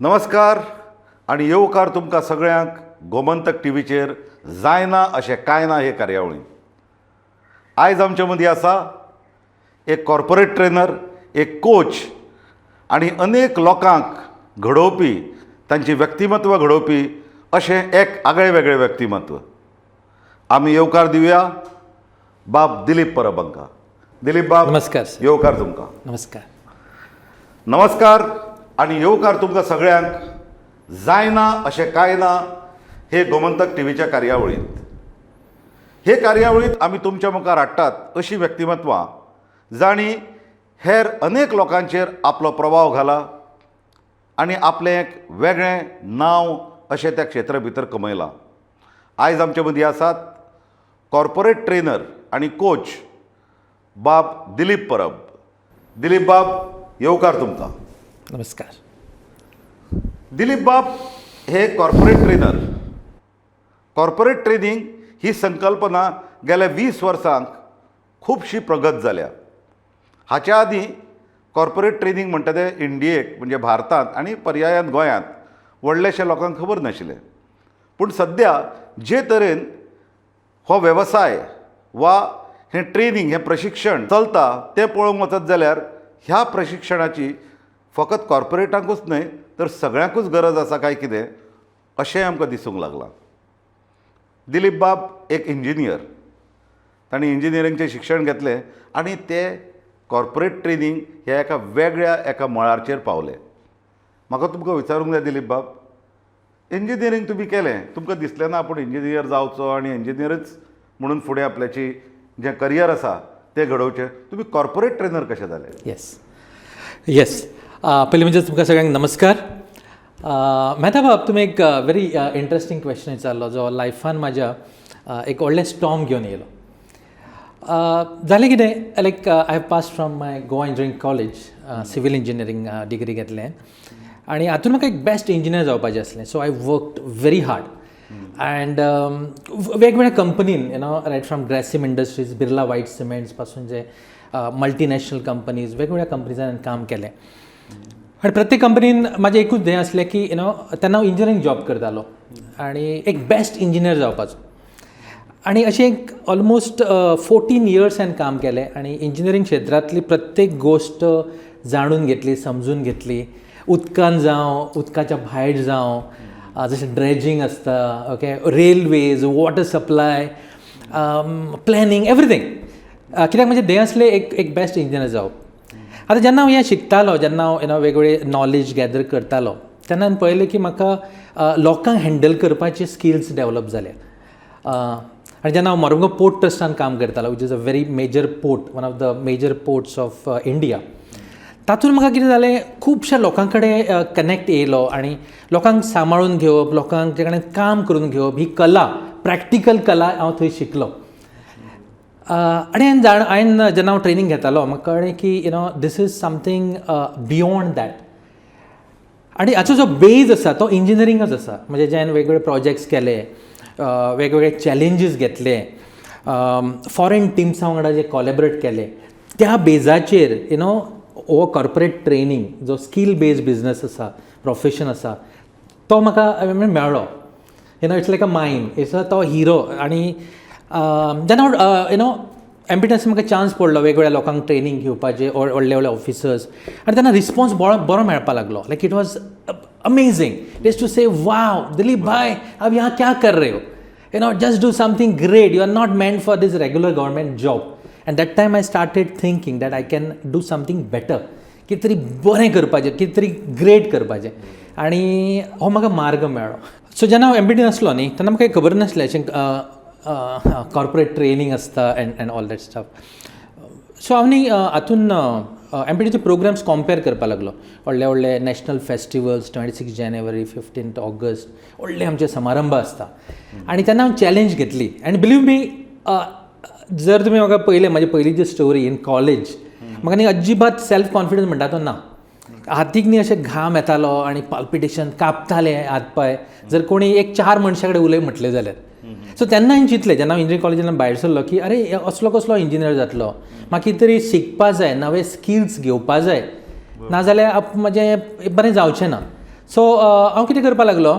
नमस्कार आनी येवकार तुमकां सगळ्यांक गोमंतक टीव्हीचेर जायना अशें कांय ना हे कार्यावळींत. आयज आमचे मदीं आसा एक कॉर्पोरेट ट्रेनर, एक कोच आनी अनेक लोकांक घडोवपी, तांचें व्यक्तिमत्व घडोवपी अशें एक आगळें वेगळें व्यक्तिमत्व. आमी येवकार दिवया बाब दिलीप परब हांकां. दिलीप बाब, नमस्कार सर. येवकार तुमकां. नमस्कार. नमस्कार आनी येवकार तुमकां सगळ्यांक जायना अशें कांय ना हे गोमंतक टीव्हीच्या कार्यावळींत. हे कार्यावळींत आमी तुमच्या मुखार हाडटात अशीं व्यक्तिमत्वां जांणी हेर अनेक लोकांचेर आपलो प्रभाव घाला आनी आपलें एक वेगळें नांव अशें त्या क्षेत्रा भितर कमयलां. आयज आमचे मदीं आसात कॉर्पोरेट ट्रेनर आनी कोच बाब दिलीप परब. दिलीप बाब, येवकार तुमकां. नमस्कार. दिलीप बाब हे कॉर्पोरेट ट्रेनर. कॉर्पोरेट ट्रेनिंग ही संकल्पना गेल्या 20 वर्सांक खुबशी प्रगत जाल्या. हाच्या आदीं कॉर्पोरेट ट्रेनिंग म्हणटा तें इंडियेक, म्हणजे भारतांत आनी पर्यायान गोंयांत व्हडलेशे लोकांक खबर नाशिल्लें. पूण सद्या जे तरेन हो वेवसाय वा हें ट्रेनिंग, हें प्रशिक्षण चलता तें पळोवंक वचत जाल्यार ह्या प्रशिक्षणाची फकत कॉर्पोरेटांकूच न्हय तर सगळ्यांकूच गरज आसा काय कितें अशें आमकां दिसूंक लागलां. दिलीप बाब एक इंजिनियर. तांणी इंजिनियरिंगचें शिक्षण घेतलें आनी ते कॉर्पोरेट ट्रेनिंग ह्या एका वेगळ्या एका मळाचेर पावले. म्हाका तुमकां विचारूंक जाय दिलीप बाब, इंजिनियरींग तुमी केलें, तुमकां दिसलें ना आपूण इंजिनियर जावचो आनी इंजिनियरच म्हणून फुडें आपल्याची जें करियर आसा तें घडोवचें? तुमी कॉर्पोरेट ट्रेनर कशें जाले? येस, पयलीं म्हणजे तुमकां सगळ्यांक नमस्कार. मेहता बाब, तुमी एक व्हेरी इंट्रस्टींग क्वेश्चन विचारलो जो लायफान म्हाज्या एक व्हडलें स्टॉर्म घेवन येयलो. जालें कितें, like I have pass from my Goa Engineering College, civil engineering degree घेतलें आनी हातून म्हाका एक बेस्ट इंजिनियर जावपाचें आसलें. So I worked very hard and वेगवेगळ्या कंपनीन, right from Grasim Industries, Birla White Cements पासून जे मल्टिनॅशनल कंपनीज, वेगवेगळ्या कंपनीजान काम केलें. आनी प्रत्येक कंपनीन म्हाजें एकूच ध्येय आसलें की you know तेन्ना हांव इंजिनियरींग जॉब करतालो आनी एक बेस्ट इंजिनियर जावपाचो. आनी अशें एक ऑलमोस्ट 14 इयर्स हांवें काम केलें आनी इंजिनियरींग क्षेत्रांतली प्रत्येक गोश्ट जाणून घेतली, समजून घेतली. उदकान जावं, उदकाच्या भायर जावं, जशें ड्रेजींग आसता, okay, railways, water supply, planning, everything. कित्याक म्हजें ध्येय आसलें एक एक बेस्ट इंजिनियर जावप. आतां जेन्ना हांव हें शिकतालो, जेन्ना हांव you know वेगवेगळे नॉलेज गॅदर करतालो, तेन्ना हांवें पळयलें की म्हाका लोकांक हँडल करपाचे स्किल्स डेवलप जाले. आनी जेन्ना हांव मरमगांव पोर्ट ट्रस्टान काम करतालो, which is a very major port, one of the major ports of India, तातूंत म्हाका कितें जालें, खुबश्या लोकां कडेन कनेक्ट येयलो आनी लोकांक सांबाळून घेवप, लोकांचे कडेन काम करून घेवप ही कला, प्रॅक्टिकल कला हांव थंय शिकलो. आनी हांवें जेन्ना हांव ट्रेनींग घेतालो, म्हाका कळ्ळें की this is something beyond that. आनी हाचो जो बेज आसा तो इंजिनियरींगच आसा. म्हणजे जे हांवें वेगवेगळे प्रोजेक्ट्स केले, वेगवेगळे चॅलेंजीस घेतले, फॉरेन टिम्सां वांगडा जे कॉलेबरेट केले, त्या बेजाचेर you know हो कॉर्पोरेट ट्रेनींग जो स्कील बेस्ड बिजनस आसा, प्रोफेशन आसा, तो म्हाका मेळ्ळो. It's like a mine, it's a तो हिरो. आनी जेन्ना you know एमपीटीएस म्हाका चान्स पडलो वेगवेगळ्या लोकांक ट्रेनींग घेवपाचें, व्हडले व्हडले ऑफिसर्स, आनी तेन्ना रिस्पॉन्स बरो बरो मेळपाक लागलो. Like it was amazing just to say, "Wow, Dilip भाई, अब यहाँ क्या कर रहे हो? Just do something great. You are not meant for this regular government job." And that time I started thinking that I can do something better, कितें तरी बरें करपाचें, कितें तरी ग्रेट करपाचें, आनी हो म्हाका मार्ग मेळ्ळो. सो जेन्ना हांव एमपीटीन आसलो न्ही, तेन्ना म्हाका खबर नासलें अशें कॉर्पोरेट ट्रेनींग आसता and all that stuff. So हांव न्ही हातून एमपीटीचे प्रोग्राम्स कंपेर करपाक लागलो. व्हडले व्हडले national festivals, 26 January, 15 August, व्हडले आमचे समारंभ आसता आनी तेन्ना हांव चॅलेंज घेतली. आनी बिलीव मी, जर तुमी म्हाका पळयलें, म्हाजी पयलींची स्टोरी इन कॉलेज, म्हाका न्ही अजिबात सेल्फ कॉन्फिडन्स म्हणटा तो ना. हातीक न्ही अशें घाम येतालो आनी पाल्पिटेशन, कापताले हात पांय जर कोणी एक चार मनशां कडेन उलय म्हटलें जाल्यार. सो तेन्ना हांवें चिंतलें, जेन्ना हांव इंजिनियरींग कॉलेजींतल्यान भायर सरलो की अरे, हे असलो कसलो इंजिनियर जातलो? म्हाका कितें तरी शिकपा जाय, नवे स्किल्स घेवपा जाय, नाजाल्यार म्हजें बरें जावचें ना. सो हांव कितें करपाक लागलो,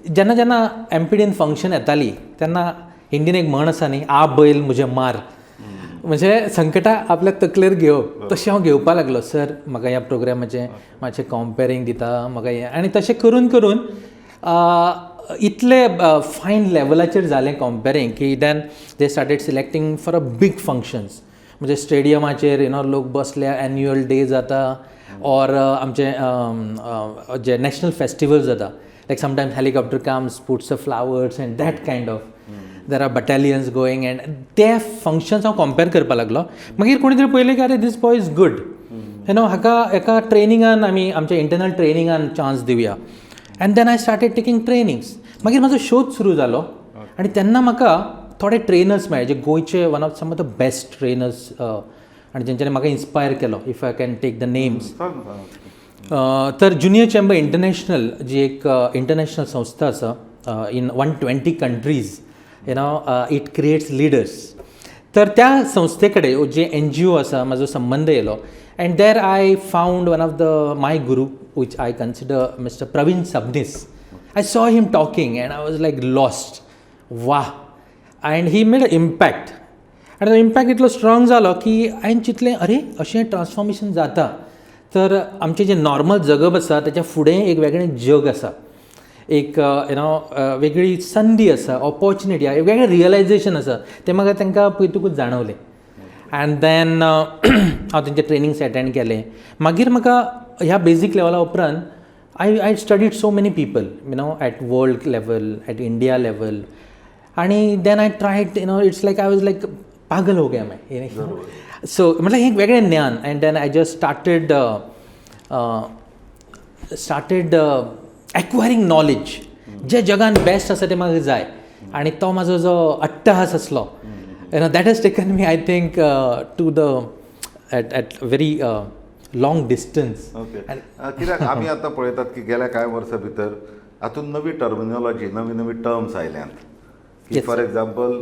जेन्ना जेन्ना एमपीडीन फंक्शन येताली तेन्ना हिंदीन एक म्हण आसा न्ही, आ बैल मुझे मार, म्हणजे संकटां आपल्या तकलेर घेवप, तशें हांव घेवपाक लागलो. सर, म्हाका ह्या प्रोग्रामाचें मातशें कॉम्पेरींग दिता म्हाका हें. आनी तशें करून करून इतले फायन लेवलाचेर जालें कॉम्पेरींग की then they started selecting for a big functions. म्हणजे स्टेडियमाचेर you know लोक बसल्या, एन्युअल डे जाता ऑर आमचे जे नॅशनल फेस्टिवल जाता, like sometimes helicopter comes, puts a flowers and that kind of, there are battalions going, and ते functions हांव compare करपाक लागलो. मागीर कोणी तरी पळयलें की अरे, this boy is good, हाका एका ट्रेनिंगान आमी आमच्या इंटरनल ट्रेनिंगान चान्स दिवया. And then I started taking trainings. मागीर म्हाजो शोध सुरू जालो आनी तेन्ना म्हाका थोडे ट्रेनर्स मेळ्ळे जे गोंयचे one of some of the best trainers आनी जेंच्यांनी म्हाका इन्स्पायर केलो, if I can take the names. सांग सांग. तर ज्युनियर चेंबर इंटरनॅशनल जी एक इंटरनॅशनल संस्था आसा, in 120 countries it creates leaders. तर त्या संस्थे कडेन जे एनजीओ आसा म्हाजो संबंद येयलो and there I found one of the my guru, which I consider Mister Praveen Sabnis. I saw him talking and I was like lost, वाह, and he made a impact. आनी तो इम्पॅक्ट इतलो strong जालो की हांवें चिंतलें, अरे, अशें ट्रान्सफॉर्मेशन जाता तर आमचें जें नॉर्मल जगप आसा तेच्या फुडें एक वेगळें जग आसा, एक you know वेगळी संदी आसा, ऑपॉर्च्युनिटी, एक वेगळें रियलायझेशन आसा. तें म्हाका तांकां पळयतकूच जाणवलें. अँड then हांव तेंचे ट्रेनिंग्स एटेंड केले. मागीर म्हाका ह्या बेजीक लेवला उपरांत I studied so many people at world level, at India level, आणि then I tried, it's like I was like पागल हो गया मैं. सो म्हटल्यार हें एक वेगळें ज्ञान. And then I just started acquiring knowledge. जे जगान बेस्ट आसा तें म्हाका जाय आनी तो म्हाजो जो अट्टहास आसलो, that has taken me, I think, to the at very long distance. Okay, कित्याक आमी आतां पळयतात की गेल्या कांय वर्सां भितर हातूंत नवी टर्मिनोलॉजी, नवी नवी टर्म्स आयल्यात की फॉर एग्जाम्पल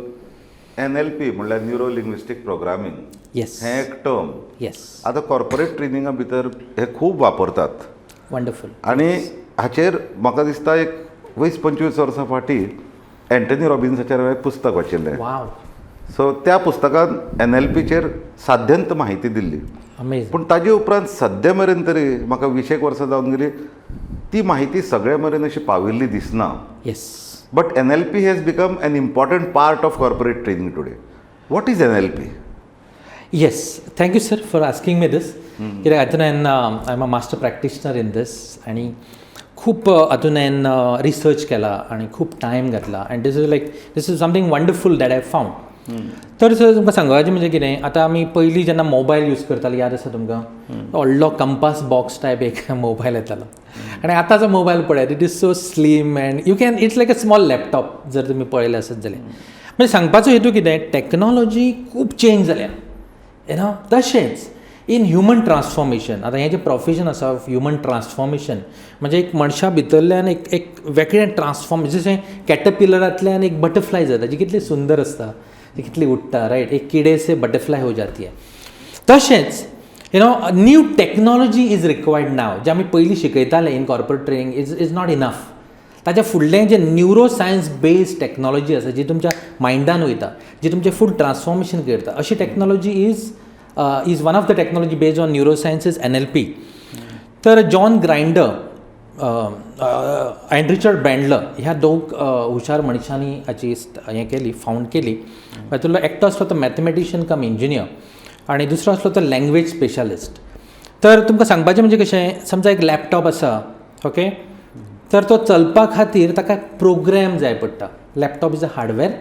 एनएलपी म्हणल्यार न्युरो लिंग्विस्टीक प्रोग्रामींग. हें एक टर्म. आतां कॉर्पोरेट ट्रेनिंगा भितर हे खूब वापरतात. वंडरफूल. आनी हाचेर म्हाका दिसता एक 20-25 वर्सां फाटीं एंटनी रॉबिन्साचेर हांवें एक पुस्तक वाचिल्लें. सो त्या पुस्तकान एनएलपीचेर साध्यंत म्हायती दिल्ली. अमेझींग. पूण ताजे उपरांत सद्या मेरेन तरी म्हाका विशेक वर्सां जावन गेली, ती म्हायती सगळे मेरेन अशी पाविल्ली दिसना. But NLP has become an important part of corporate training today. What is NLP? Yes, thank you, sir, for asking me this. कित्याक हातून हांवें, I am a master practitioner in this आनी खूब हातून हांवें रिसर्च केला आनी खूब टायम घातला and this is something wonderful that I found. तर सर, तुमकां सांगपाचें म्हणजे कितें, आतां आमी पयलीं जेन्ना मोबायल यूज करताले, याद आसा तुमकां, व्हडलो कंपास बॉक्स टायप एक मोबायल येतालो. आनी आतांचो मोबायल पळयात, it is so slim and you can, it's like a small laptop जर तुमी पळयलें आसत जाल्यार. म्हणजे सांगपाचो हेतू कितें, टॅक्नोलॉजी खूब चेंज जाल्या you know. तशेंच इन ह्युमन ट्रान्सफॉर्मेशन, आतां हें जें प्रोफेशन आसा ह्युमन ट्रान्सफॉर्मेशन, म्हणजे एक मनशा भितरल्यान एक एक वेगळें ट्रान्सफॉर्म, जशें कॅटपिलरांतल्यान एक बटरफ्लाय जाता, जी कितली सुंदर आसता, ती कितली उडटा, रायट? एक किडे से बटरफ्लाय हो जाती है. तशेंच new technology is required now. जे आमी पयलीं शिकयताले in corporate training is not enough. ताच्या फुडलें जें न्युरो सायन्स बेस्ड टॅक्नॉलॉजी आसा, जी तुमच्या मायंडान वयता, जी तुमचें फूल ट्रान्सफॉर्मेशन करता, अशी technology is one of the technology based on neuro science is NLP. तर John grinder and Richard Bandler ह्या दोग हुशार मनशांनी हाची हें केली, फावंड केली. तातूंतलो एकटो आसलो तो मॅथमॅटिशियन कम इंजिनियर आनी दुसरो आसलो तो लँग्वेज स्पेशलिस्ट. तर तुमकां सांगपाचें म्हणजे कशें, समजा एक लॅपटॉप आसा, ओके, तर तो चलपा खातीर ताका प्रोग्रॅम जाय पडटा. Laptop is a hardware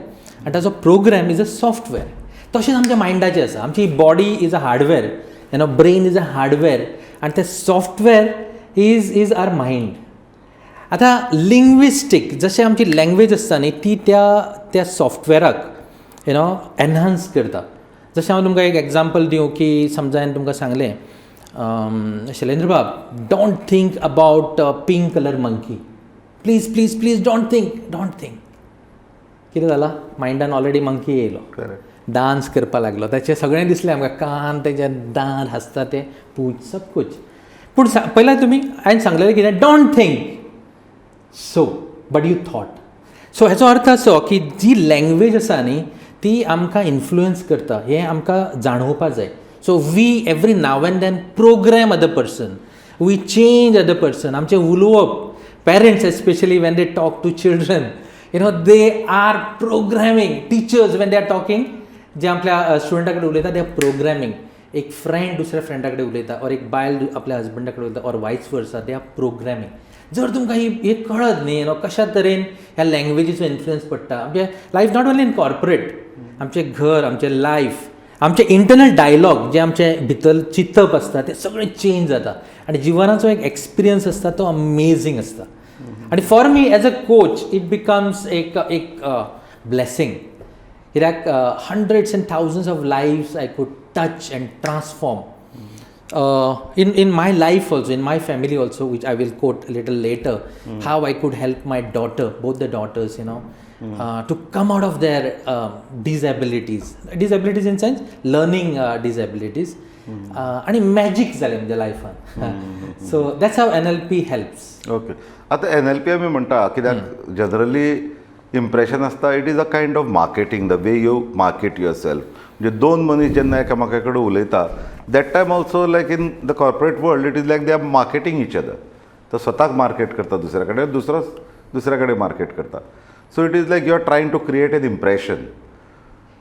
आनी ताचो प्रोग्रॅम is a software. तशेंच आमच्या मायंडाचें आसा. आमची body is a hardware, brain is a hardware आनी तें software is our mind. आतां लिंग्विस्टीक, जशें आमची लँग्वेज आसता न्ही, ती त्या त्या सॉफ्टवॅराक you know enhance करता. जशें हांव तुमकां एक एग्जाम्पल दिवं की समजा हांवें तुमकां सांगलें, शैलेंद्र बाब, don't think about pink colour monkey, please, please, please, don't think, don't think. कितें जालां? मायंडान ऑलरेडी मंकी येयलो. डांस करपाक लागलो, ताचें सगळें दिसलें आमकां, कान, तेजे दांत, हांसता ते, पूज, सब कुछ. पूण पयलें तुमी हांवें सांगलेलें कितें, don't think so but you thought. So हेचो अर्थ असो की जी लँग्वेज आसा न्ही ती आमकां इन्फ्लुयन्स करता हें आमकां जाणोवपा जाय. So we every now and then program other person, we change other person. आमचें उलोवप, parents especially when they talk to children, they are programming. Teachers when they are talking, जे आपल्या स्टुडंटा कडेन उलयता, they are programming. एक friend दुसऱ्या फ्रेंडा कडेन उलयता ऑर एक बायल आपल्या हजबंडा कडेन उलयता or vice versa, they are programming. जर तुमकां ही हे कळत न्ही, you know कशा तरेन ह्या लँग्वेजीचो इन्फ्लुयन्स पडटा आमचे life, not only in corporate, आमचें घर, आमचें लायफ, आमचें इंटरनल डायलॉग, जे आमचे भितर चिंतप आसता तें सगळें चेंज जाता आनी जिवनाचो एक एक्सपिरियन्स आसता तो अमेजींग आसता. आनी for me as a coach it becomes एक ब्लेसींग, कित्याक hundreds and thousands of lives I could touch and transform in my life also, in my family also, which I will quote a little later, how I could help my daughter, both the daughters, to come out of their disabilities, disabilities in sense learning disabilities, आणि magic जालें म्हज्या लायफान. So that's how NLP helps. Okay, आतां N L P आमी म्हणटा कित्याक generally impression आसता it is a kind of marketing, the way you market yourself. म्हणजे दोन मनीस जेन्ना एकामेका कडेन उलयता, that time also, like in the corporate world, it is like they are marketing each other. तो स्वताक मार्केट करता दुसऱ्या कडेन, दुसरो दुसऱ्या कडेन मार्केट करता. So it is like you are trying to create an impression.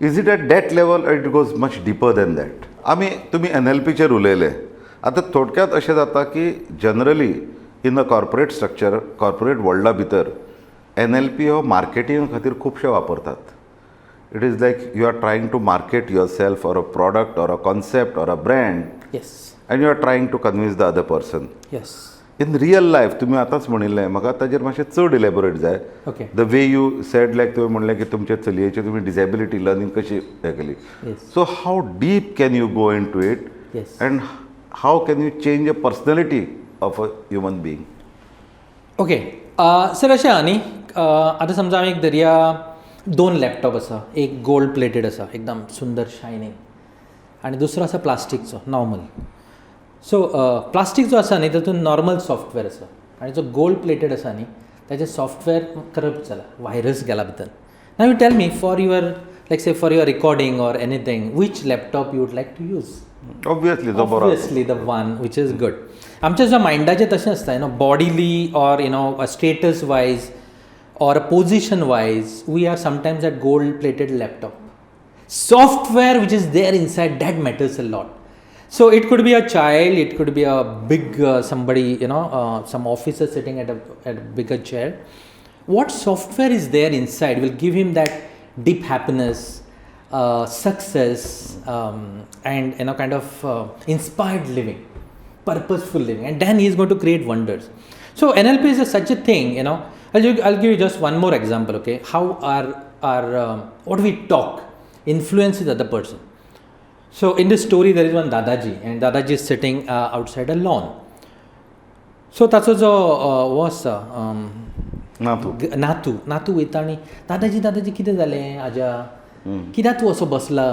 Is it at that level? It goes much deeper than that. आमी तुमी एन एल पीचेर उलयले. आतां थोडक्यात अशें जाता की generally in a corporate structure, corporate वर्ल्डा भितर एन एल पी हो मार्केटिंगा खातीर खुबशे वापरतात. It is like you are trying to market yourself or a product or a concept or a brand and you are trying to convince the other person. In real life, तुमी आतांच म्हणिल्लें, म्हाका ताजेर मातशें चड इलेबोरेट जाय. The way you said, like तुवें म्हणलें की तुमच्या चलयेची तुमी डिसेबिलिटी लर्निंग कशी हें केली. So how deep can you go into it and how can you change a personality of a human being? Okay sir, अशें आहा न्ही, आतां समजा आमी एक धरया, दोन लॅपटॉप आसा. एक गोल्ड प्लेटेड आसा, एकदम सुंदर शायनींग, आनी दुसरो आसा प्लास्टीकचो नॉर्मल. सो प्लास्टीक जो आसा न्ही तातूंत नॉर्मल सॉफ्टवेअर आसा आनी जो गोल्ड प्लेटेड आसा न्ही ताजें सॉफ्टवेअर करप्ट जाला, व्हायरस गेला भितर. Now you tell me, for your, like say, for your recording or anything, which laptop you would like to use? Obviously जो बरो. Obviously the one which is good. आमच्या जो मायंडाचें तशें आसता, bodily or status wise or position wise, we are sometimes at gold plated laptop. Software which is there inside, that matters a lot. So it could be a child, it could be a big somebody, some officer sitting at a bigger chair. What software is there inside will give him that deep happiness, success, and kind of inspired living, purposeful living, and then he is going to create wonders. So NLP is such a thing. I'll give you just one more example, okay? How our what we talk influences other person. So in this story there is one Dadaji, and Dadaji is sitting outside a lawn. So ताचो जो हो आसा नातू. नातू, नातू वयता आनी दादाजी, दादाजी, कितें जालें आज्या, कित्याक तूं असो बसला?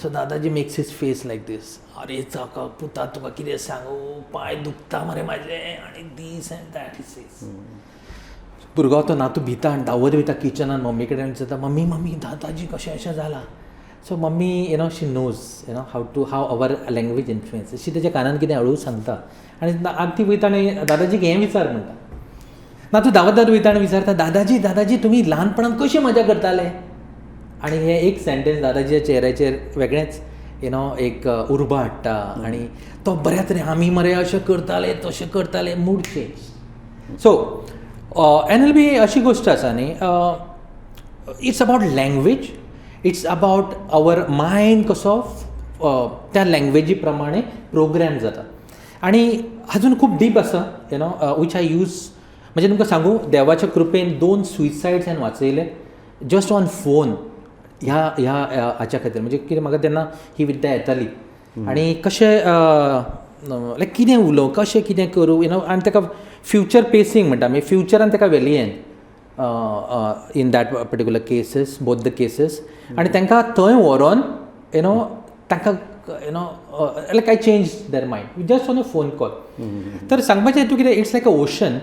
So Dadaji makes his face like this. अरे चाका पुता, तुका कितें सांगू, पांय दुखता मरे म्हाजे आनी this and that he says. भुरगो तो नातू भिता आनी धांवत वयता किचनान, मम्मी कडेन विचारता, मम्मी, मम्मी, दादाजी कशें अशें जाला? So mummy, she knows how our language influence. She तेच्या कानान कितें हळू सांगता आनी ती वयता आनी दादाजीक हें विचार म्हणटा. नातू धांवत धांवत वयता आनी विचारता, दादाजी, दादाजी, तुमी ल्हानपणान कशी मजा करताले? आनी हें एक सेंटेन्स दादाजीच्या चेहऱ्याचेर वेगळेंच you know एक उर्बा हाडटा आनी तो बऱ्या तरेन, आमी मरे अशें करताले, तशें करताले. Mood change. So NLP अशी गोश्ट आसा न्ही, it's about language, it's about our mind कसो त्या लँग्वेजी प्रमाणे प्रोग्राम जाता आनी अजून खूब डीप आसा, which I use. म्हणजे तुमकां सांगू, देवाच्या कृपेन दोन सुसायड्स हांवें वाचयले जस्ट ऑन फोन ह्या हाच्या खातीर. म्हणजे कितें, म्हाका तेन्ना ही विद्या येताली आनी कशें लायक कितें उलोवं, कशें कितें करूं, you know आनी ताका फ्युचर पेसींग म्हणटा आमी. फ्युचरान ताका व्हेली हांवें in that particular cases, both the cases, आनी तांकां थंय व्हरोन you know तांकां you know, like I change their mind just on a phone call. तर सांगपाचें हेतू कितें, it's like a ocean.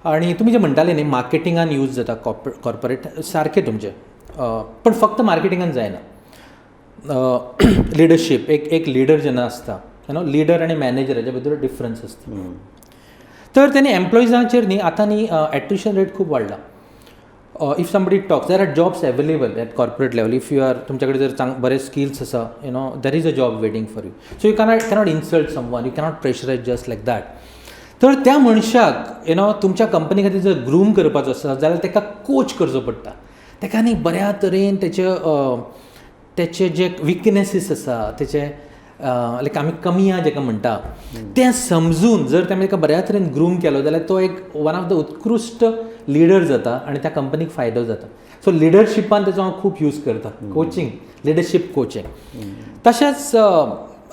आनी तुमी जें म्हणटाले न्ही, मार्केटिंगान यूज जाता कॉर्पोरेट, सारकें तुमचें, पण फक्त मार्केटिंगान जायना. लिडरशीप, एक एक लिडर जेन्ना आसता, you know, leader आनी मॅनेजर हाच्या भितर डिफरन्स आसता. तर तेणी एम्प्लॉइजांचेर न्ही, आतां न्ही एट्रिशन रेट खूब वाडला. If somebody talks, there are jobs available at corporate level. If you are, तुमच्या कडेन जर चांग बरे स्किल्स आसा, there is a job waiting for you. So you cannot insult someone, you cannot pressurise just like that. तर त्या मनशाक you know तुमच्या कंपनी खातीर जर ग्रूम करपाचो आसा जाल्यार ताका कोच करचो पडटा. ताका न्ही बऱ्या तरेन तेचे तेचे जे विकनेसीस आसा, तेचे लायक आमी कमिया जेका म्हणटा, तें समजून जर तेमी ताका बऱ्या तरेन ग्रूम केलो जाल्यार तो एक वन ऑफ the उत्कृश्ट लिडर जाता आनी त्या कंपनीक फायदो जाता. सो लिडरशिपान तेचो हांव खूब यूज करता, कोचिंग, लिडरशीप कोचिंग. तशेंच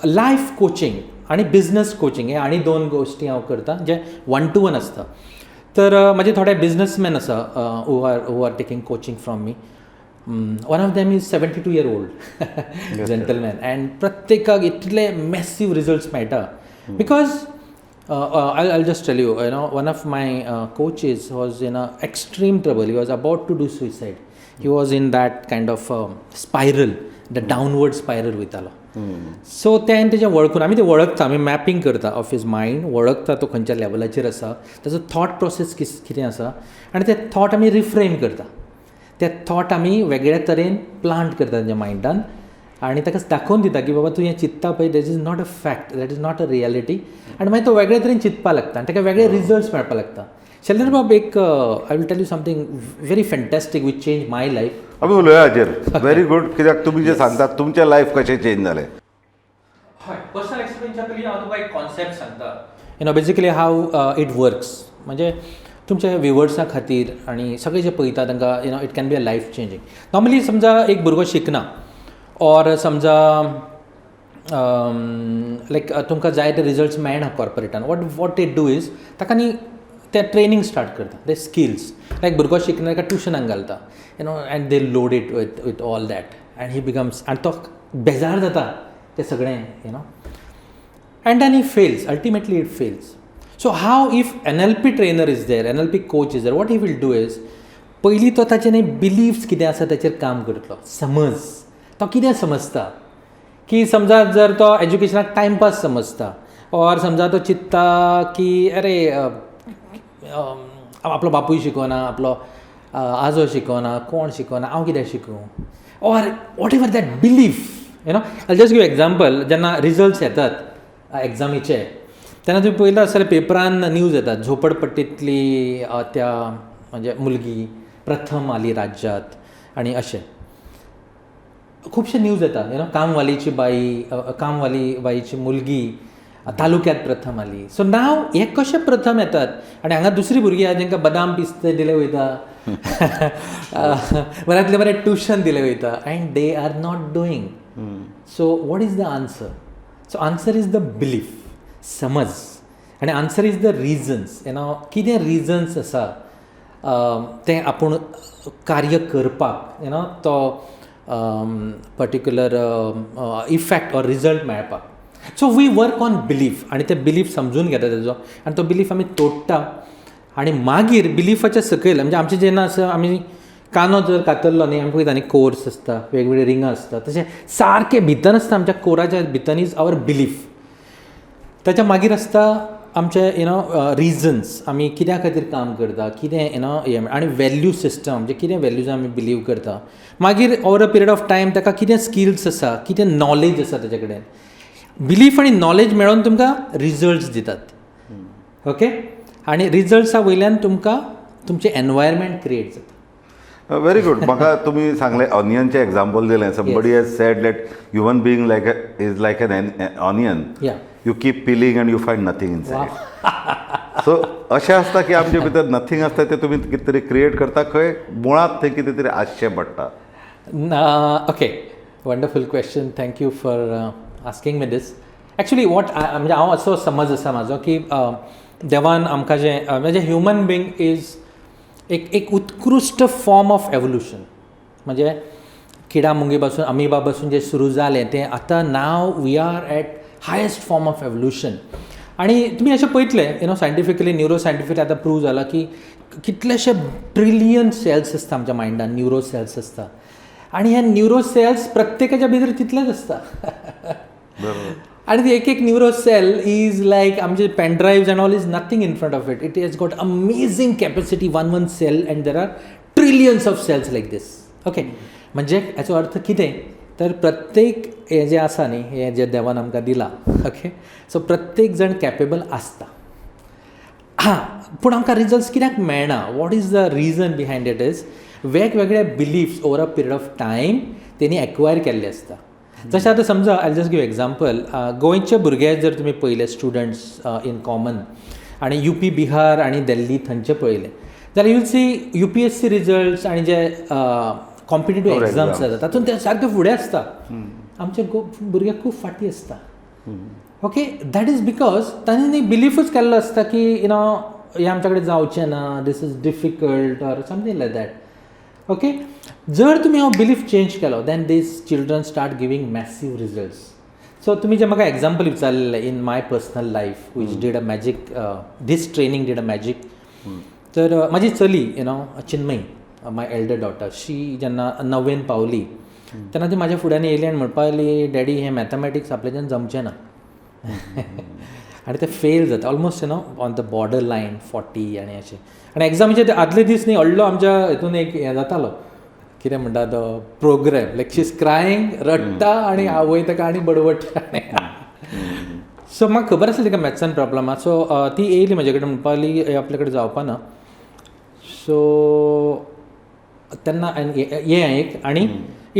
लायफ कोचिंग आनी बिजनस कोचिंग हे आनी दोन गोश्टी हांव करता, जे वन टू वन आसता. तर म्हाजे थोडे बिजनसमॅन आसा who are taking coaching from me. One of them is 72 year old gentleman and प्रत्येकाक इतले मॅसीव रिजल्ट्स मेळटा because I just tell you, one of my coaches was in a extreme trouble. He was about to do suicide. He was in that kind of spiral, the downward spiral वयतालो. So तें तेजें वळखून, आमी तें वळखता, आमी mapping करता of his mind, वळखता तो खंयच्या लेवलाचेर आसा, ताजो थॉट प्रोसेस कितें आसा आनी ते थॉट आमी रिफ्रेम करता. ते थॉट आमी वेगळ्या तरेन प्लांट करता तेज्या मायंडान आनी ताका दाखोवन दिता की बाबा, तूं हें चिंत्ता पळय, that is not a fact, that is not a reality. आनी मागीर तो वेगळे तरेन चिंतपा लागता आनी ताका वेगळे रिजल्ट्स मेळपा लागता. शैलेंद्र बाब, एक I will tell you something very fantastic which change my life. आमी उलोवया हाजेर. व्हेरी गुड, कित्याक तुमी जे सांगतात, तुमचें लायफ कशें चेंज जालें. हय, पर्सनल एक्सपिरियन्सच्या पयलीं हांव तुका एक कॉन्सेप्ट सांगता, basically how it works. म्हणजे तुमच्या व्युवर्सां खातीर आनी सगळे जे पळयता तांकां it can be a life changing. Normally समजा एक भुरगो शिकना ऑर समजा लायक तुमकां जाय ते रिजल्ट्स मेळना कॉर्पोरेटान, what it do is ताका न्ही ते ट्रेनींग स्टार्ट करता, ते स्किल्स. लायक भुरगो शिकना, ताका ट्युशनाक घालता and they load it with all that and he becomes, आनी तो बेजार जाता तें सगळें and then he fails. Ultimately it fails. So how, if NLP trainer is there, NLP coach is there, what he will do is पयलीं तो ताचे न्ही बिलीफ्स कितें आसा ताचेर काम करतलो. समज तो कितें समजता की समजा जर तो एज्युकेशनाक टायमपास समजता ऑर समजा तो चिंत्ता की अरे, आपलो बापूय शिकोना, आपलो आजो शिकोना, कोण शिकोना, हांव कित्याक शिकूं or whatever that belief. I just give example. जेन्ना रिजल्ट्स येतात एग्जामीचे, तेन्ना तुमी पळयलां आसतलें, पेपरान न्यूज येतात, झोपडपट्टीतली त्या म्हणजे मुलगी प्रथम आली राज्यात आनी अशें खुबशे न्यूज येतात. You know कामवालीची बाई, कामवाली बाईची मुलगी तालुक्यात प्रथम आली. सो नाव हे कशे प्रथम येतात आनी हांगा दुसरी भुरगीं आहा जेंकां बदाम पिस्ते दिले वयता, बऱ्यांतले बरें ट्युशन दिलें वयता and they are not doing. So what is the answer? So answer is the belief, समज, आनी answer is the reasons, कितें रिजन्स आसा तें आपूण कार्य करपाक, you know तो पर्टिक्युलर इफेक्ट ऑर रिजल्ट मेळपाक. So we work on belief आनी ते बिलीफ समजून घेता तेजो आनी तो बिलीफ आमी तोडटा. आनी मागीर बिलिफाच्या सकयल, म्हणजे आमचें जेन्ना आसा, आमी कानो जर कातरलो न्ही, आमी पळयता न्ही, कोर्स आसता, वेगवेगळी रिंगां आसता, तशें सारकें भितर आसता. आमच्या कोराच्या भितर is our belief. ताच्या मागीर आसता आमचे you know reasons, आमी कित्या खातीर काम करता, कितें you know हें, आनी वेल्यू सिस्टम, म्हणजे कितें वेल्यूज आमी बिलीव करता. मागीर over a period of time ताका कितें स्किल्स आसा, कितें नॉलेज आसा ताचे कडेन. बिलीफ आनी नॉलेज मेळोन तुमकां रिजल्ट्स दितात, ओके? आनी रिजल्ट्सा वयल्यान तुमकां तुमचें एनवायरमेंट क्रिएट जाता. Very good. म्हाका तुमी सांगलें, ऑनियनचें एग्जाम्पल दिलें. Somebody has said that human being like is like an onion. You keep peeling and you find nothing inside. So अशें आसता की आमचे भितर नथींग आसता, तें तुमी कितें तरी क्रिएट करता, खंय मुळांत थंय कितें तरी आसचें पडटा. Okay, wonderful question. Thank you for asking me this. Actually, what म्हणजे हांव असो समज आसा म्हाजो की देवान आमकां जें म्हणजे ह्युमन बिंग is एक एक उत्कृश्ट फॉर्म ऑफ एवोल्युशन. म्हणजे किडा मुंगी पासून, अमिबा पासून जे सुरू जालें तें आतां now we are at highest form of evolution. आनी तुमी अशें पळयतले, सायंटिफिकली, न्युरो सायंटिफिकली आतां प्रूव जाला की कितलेशे ट्रिलियन सेल्स आसता आमच्या मायंडान, न्युरो सेल्स आसता आनी हे न्युरो सेल्स प्रत्येकाच्या भितर तितलेच आसता. आणि ती एक एक न्यूरो सेल is like आमचे pen drives and all is nothing in front of it. It has got amazing capacity, one one cell, and there are trillions of cells like this, okay? म्हणजे हाचो अर्थ कितें तर प्रत्येक हें जें आसा न्ही, हें जें देवान आमकां दिलां, ओके, सो प्रत्येक जण कॅपेबल आसता. हां, पूण आमकां रिजल्ट्स कित्याक मेळना? What is the reason behind it is वेगवेगळे beliefs over a period of time तेणी एक्वायर केल्ले आसता. जशें आतां समजा, I just give example, गोंयचे भुरगे जर तुमी पळयले, स्टुडंट्स इन कॉमन, आनी युपी, बिहार आनी दिल्ली थंयचे पळयले जाल्यार you'll see UPSC results आनी जे कॉम्पिटेटीव एग्जाम्स जाता तातूंत ते सारके फुडें आसता. आमचे भुरगे खूब फाटीं आसता. ओके, that is because तांणी बिलीफूच केल्लो आसता की you know हें आमच्या कडेन जावचें ना, this is difficult or something like that, okay? जर तुमी हो बिलीफ चेंज केलो, then these children start giving massive results. So तुमी जे म्हाका example विचारलेलें, in my personal life which did a magic, this training did a magic. तर म्हाजी चली, Chinmayi, my elder daughter, she जेन्ना णवेन पावली तेन्ना ती म्हाज्या फुड्यान येयली आनी म्हणपाक लागली, "डॅडी, हें मॅथमॅटिक्स आपल्याच्यान जमचें ना." आनी ते फेल जाता, almost on the border line, 40 आनी अशें. आनी एग्जामीचे ते आदले दीस न्ही, व्हडलो आमच्या हितून एक हें जातालो, कितें म्हणटा तो programme, like she is crying, रडटा आनी आवय ताका आनी बडबडटा. सो म्हाका खबर आसली तिका मॅथ्सान प्रॉब्लम आहा. सो ती येयली म्हजे कडेन, म्हणपाक लागली, "हे आपल्या कडेन जावपा ना." सो तेन्ना हें एक. आनी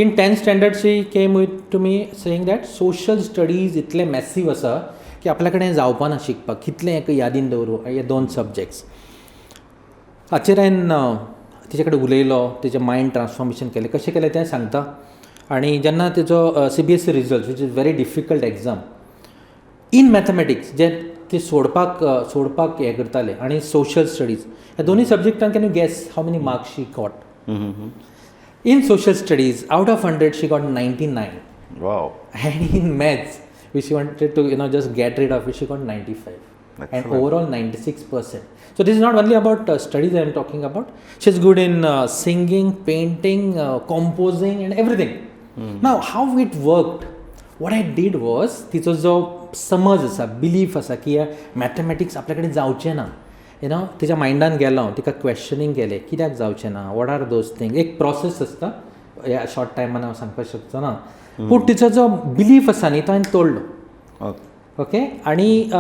in 10th standard she came with to me saying that social studies इतलें मॅसीव आसा की आपल्या कडेन जावपा ना शिकपाक, कितलें एक यादीन दवरूं हे दोन सब्जेक्ट्स. हाचेर हांवें तिचे कडेन उलयलो, तिचें मायंड ट्रान्सफॉर्मेशन केलें. कशें केलें तें सांगता. आनी जेन्ना तेजो CBSE result, which is very difficult exam in mathematics, जे ते सोडपाक हें करताले, आनी सोशल स्टडीज, ह्या दोनूय सब्जेक्टान, can you guess how many marks she got in social studies? Out of 100, she got 99. And in maths, which she wanted to just get rid of it, she got 95 and overall 96%. So this is not only about studies I am talking about. She's good in singing, painting, composing and everything. Now, how it worked? What I did was, तिचो जो समज आसा, belief आसा की mathematics आपल्या कडेन जावचें ना, you know तिच्या मायंडान गेलो हांव, तिका क्वेश्चनींग केलें, कित्याक जावचें ना, what are those thing. एक प्रोसेस आसता, ह्या शॉर्ट टायमान हांव सांगपाक शकचो ना, पूण तिचो जो बिलीफ आसा न्ही, तो हांवें तोडलो. ओके, आनी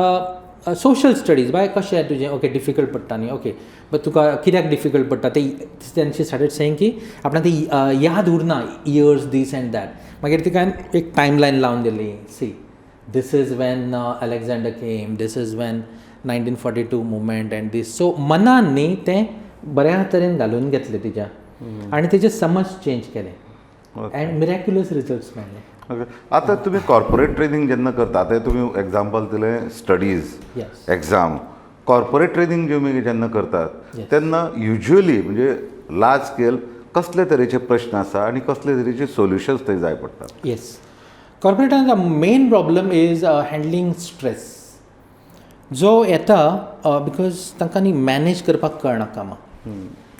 सोशल स्टडीज, बाय कशें तुजें, ओके, डिफिकल्ट पडटा न्ही, ओके, बट तुका कित्याक डिफिकल्ट पडटा ते? तेंची स्टार्टेड सेईंग की आपणाक ती याद उरना, इयर्स, दीस अँड that. मागीर तिका हांवें एक टायम लायन लावन दिली, see, this is when Alexander came, this is when 1942 movement and this. So मनान न्ही तें बऱ्या तरेन घालून घेतलें तिच्या आनी तेजे समज चेंज केलें अँड मिरॅक्युलस रिजल्ट्स मेळ्ळे. ओके, आतां तुमी कॉर्पोरेट ट्रेनींग जेन्ना करता, आतां तुमी एग्जाम्पल दिलें स्टडीज, एक्झाम, कॉर्पोरेट ट्रेनींग तुमी जेन्ना करतात तेन्ना युजली म्हणजे लार्ज स्केल कसले तरेचे प्रश्न आसा आनी कसले तरेचे सोल्युशन्स थंय जाय पडटा? येस, कॉर्पोरेटान main problem is handling stress जो येता, because तांकां न्ही मॅनेज करपाक कळना कामां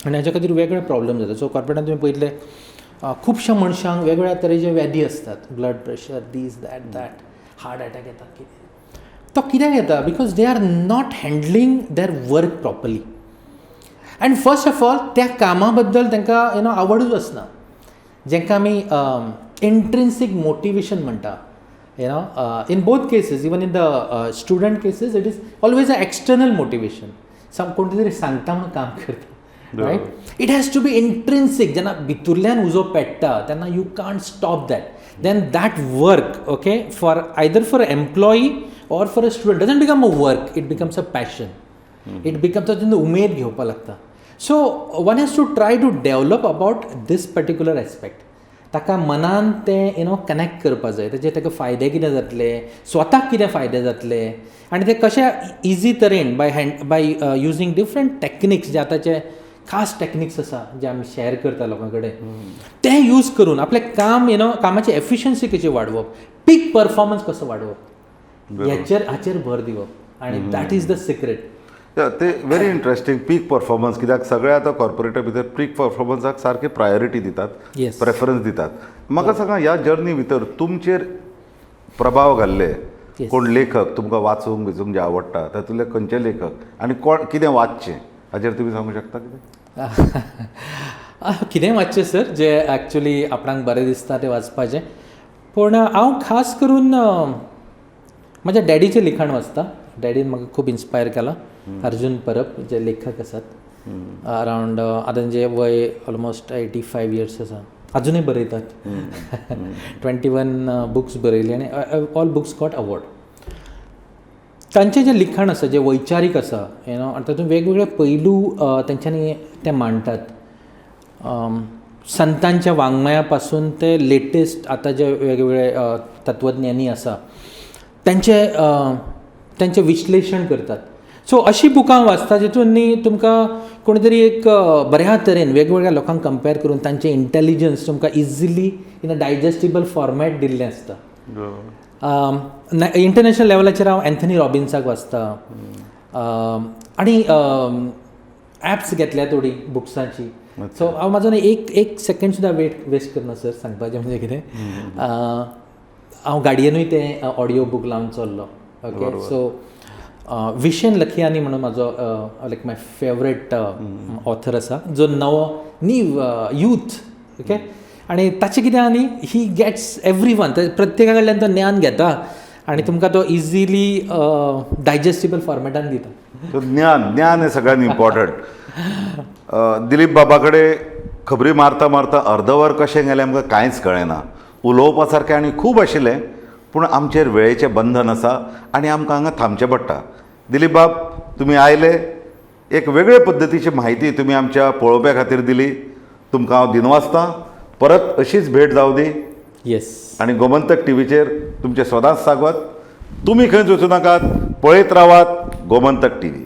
आनी हाच्या खातीर वेगळे प्रॉब्लम जाता. सो कॉर्पोरेटान तुमी पळयतले, खुबश्या मनशांक वेगवेगळ्या तरेचे व्याधी आसतात, blood pressure, this, that that, heart attack येता. कितें तो कित्याक येता? Because they are not handling their work properly. And first of all, त्या कामा बद्दल तांकां you know आवडूच आसना, जांकां आमी इंट्रिन्सीक मोटिवेशन म्हणटा. In both cases, even in the student cases, it is always a external motivation, some कोण तरी सांगता म्हणून काम करता, right? It has to be intrinsic. जेन्ना भितूरल्यान उजो पेट्टा तेन्ना you can't stop that. Then that work, okay, for either for employee or for a student, doesn't become a work, it becomes a passion. It becomes, तातूंत उमेद घेवपाक लागता. So one has to try to develop about this particular aspect. ताका मनान तें you know connect करपा जाय, तेजे ताका फायदे कितें जातले, स्वताक कितें फायदे जातले आनी ते कशे इजी तरेन by hand, by using different techniques, जे आतांचे खास टॅक्निक्स आसा जे आमी शॅर करता लोकां कडेन, तें यूज करून आपलें काम you know कामाची एफिशियन्सी कशी वाडोवप, पीक परफॉर्मन्स कसो वाडोवप, हेचेर हाचेर भर दिवप आनी that is the secret. ते व्हेरी इंट्रस्टींग, पीक परफॉर्मन्स, कित्याक सगळे आतां कॉर्पोरेटा भितर पीक परफॉर्मन्साक सारकी प्रायोरिटी दितात, प्रेफरन्स दितात. म्हाका सांगा, ह्या जर्नी भितर तुमचेर प्रभाव घाल्ले कोण लेखक, तुमकां वाचूंक बिचूंक जे आवडटा तातूंतले खंयचे लेखक आनी कोण, कितें वाचचें हाचेर तुमी सांगूंक शकता कितें? कितेंय वाचचें सर, जे एक्चुली आपणाक बरें दिसता तें वाचपाचें. पूण हांव खास करून म्हज्या डॅडीचें लिखाण वाचता. डॅडीन म्हाका खूब इन्स्पायर केला. अर्जून परब जे लेखक आसात, अरावंड आतां तेंचें वय ऑलमोस्ट 85 इयर्स आसा, अजुनूय बरयतात. 21 बुक्स बरयले आनी ऑल बुक्स गॉट अवॉर्ड. तांचें जें लिखाण आसा, जें वैचारीक आसा you know आनी तातूंत वेगवेगळे पैलू तेंच्यांनी ते मांडटात, संतांच्या वाङ्मया पासून ते लेटेस्ट आतां जे वेगवेगळे तत्वज्ञानी आसा तेंचे तेंचें विश्लेशण करतात. सो अशीं बुकां वाचता जितून न्ही तुमकां कोणी तरी एक बऱ्या तरेन वेगवेगळ्या लोकांक कंपेर करून तांचें इंटेलिजन्स तुमकां easily in a digestible format दिल्लें आसता. इंटरनॅशनल लेवलाचेर हांव एन्थनी रॉबिन्साक वाचता आनी एप्स घेतल्या थोडी बुक्सांची. सो हांव म्हाजो न्ही एक एक सेकंड सुद्दां वेस्ट करना सर. सांगपाचें म्हणजे कितें, हांव गाडयेनूय तें ऑडियो बूक लावन चल्लो. ओके, सो विशन लखियानी म्हणून म्हाजो लायक माय फेवरेट ऑथर आसा, जो नवो नीव यूथ. ओके, आनी ताचें कितें आहा न्ही, ही गेट्स एवरी वन, प्रत्येका कडल्यान तो ज्ञान घेता आनी तुमकां तो इजिली डायजेस्टेबल फॉर्मेटान दिता. सो ज्ञान, ज्ञान हें सगळ्यात इम्पॉर्टंट. दिलीप बाबा कडेन खबरी मारता मारता अर्द वर कशें गेलें आमकां कांयच कळ्ळें ना. उलोवपा सारकें आनी खूब आशिल्लें, पूण आमचेर वेळेचें बंधन आसा आनी आमकां हांगा थांबचें पडटा. दिलीप बाब, तुमी आयले, एक वेगळे पद्दतीची म्हायती तुमी आमच्या पळोवप्या खातीर दिली, तुमकां हांव दिनवासतां. परत अशीच भेट जावं दी. आनी गोमंतक टिवीचेर तुमचें सदांच स्वागत. तुमी खंयच वचूं नाकात, पळयत रावात गोमंतक टिवी.